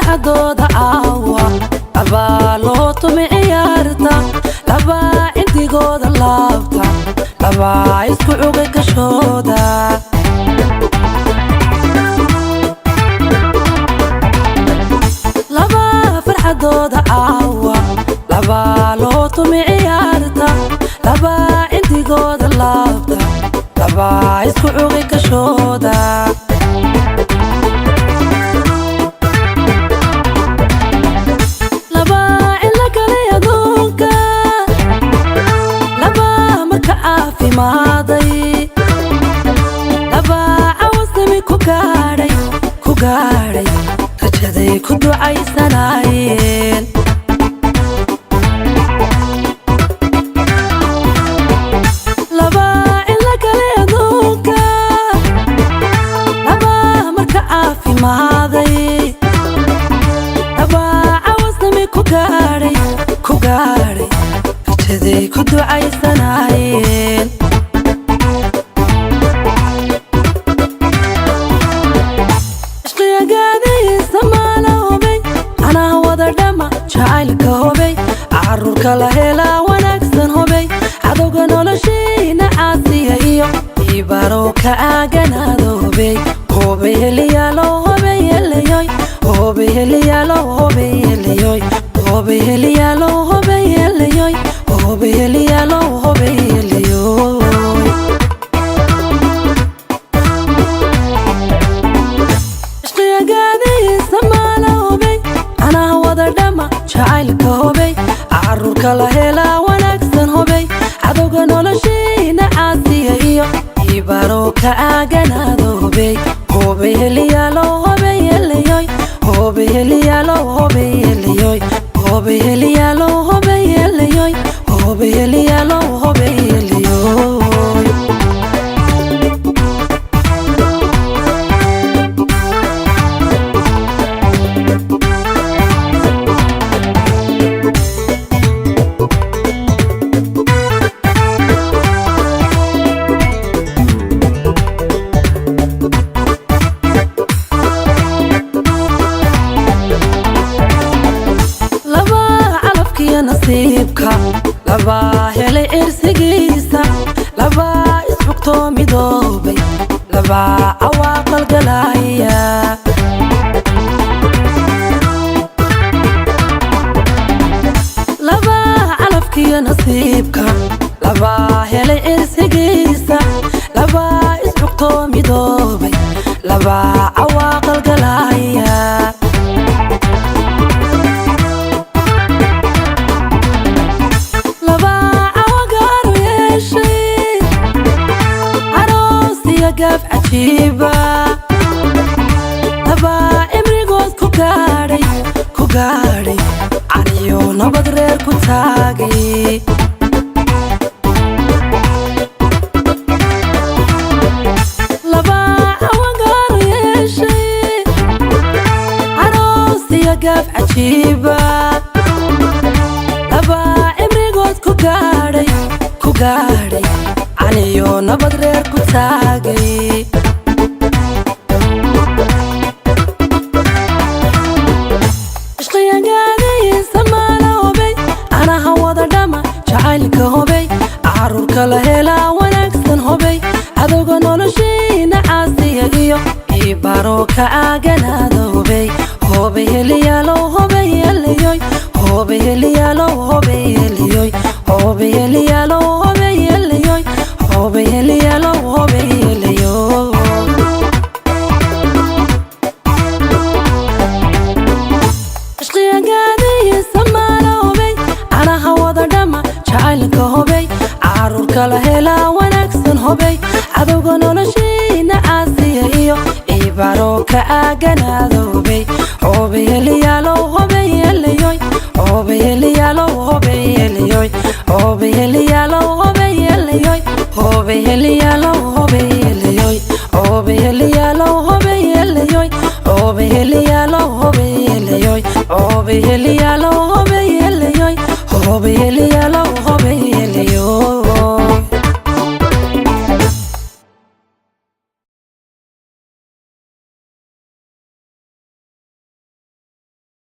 Farxadooda caawa labaa loo tumi ciyaarta, labaa cindigooda laabta, labaa isku cugay gashooda. Labaa farxadooda caawa labaa loo tumi ciyaarta, labaa cindigooda laabta, labaa isku cugay gashooda. Labaa cilo galay aduunka, labaa marka caafimaaday, labaa cawasami ku gaadhay, ku gaadhay rajaday ku ducaysanaayeen. Labaa cilo galay aduunka, labaa marka caafimaaday, labaa cawasami ku gaadhay, ku gaadhay rajaday ku ducaysanaayeen. Ishqiyagaadiisa maala hubay, anaa wada dhama jacaylka hubay, caruurka la helaa wanaagsan hubay, cadowga noloshiina caasiya iyo ibarow ka aaganaada hubay. Hubay heliyaalo hubay helayoy, hubay heliyaalo hubay helayoy, hubay heliyaalo hubay helayoy, hubay heliyaalo hubay helayoy. Ishqiyagaadiisa maala hubay, anaa wada dhama jacaylka hubay, caruurka la helaa wanaagsan hubay, cadowga noloshiina caasiya iyo ibarow ka aaganaada hubay. Hubay heliyaalo hubay helayoy, hubay heliyaalo hubay helayoy, hubay heliyaalo hubay helayoy, hubay heliyaalo hubay helayoy. Labaa calafkiyo nasiibka, labaa helay cirsigiisa, labaa isxugtoo midoobay, labaa cawaaqalgalaya. Labaa calafkiyo nasiibka, labaa helay cirsigiisa, labaa isxugtoo midoobay, labaa cawaaqalgalaya. Labaa cawagaaru yeeshay aroos iyo gaaf cajiiba, labaa cimrigood ku gaadhay, ku gaadhay caniyo nabad reer ku taagay. Labaa cawagaaru yeeshay aroos iyo gaaf cajiiba, labaa cimrigood ku gaadhay, ku gaadhay caniyo nabad reer ku taagay. Ishqiyagaadiisa maala hubay, anaha wada dhama jacaylka hubay, caruurka la helaa wanaagsan hubay, cadowga noloshiina caasiya iyo ibarow ka aaganaada hubay. Hubay heliyaalo hubay helayoy, hubay heliyaalo hubay helayoy, hubay heliyaalo hubay helayoy, hubay heliyaalo hubay helayoy. Ishqiyagaadiisa maala hubay, anaha wada dhama jacaylka hubay, caruurka la helaa wanaagsan hubay, cadowga noloshiina caasiya iyo ibarow ka aaganaada hubay. Hubay heliyaalo hubay helayoy, hubay heliyaalo hubay helayoy, hubay heliyaalo hubay helayoy, hubay heliyaalo hubay helayoy, hubay heliyaalo hubay helayoy, hubay heliyaalo hubay helayoy, hubay heliyaalo hubay helayoy, hubay heliyaalo.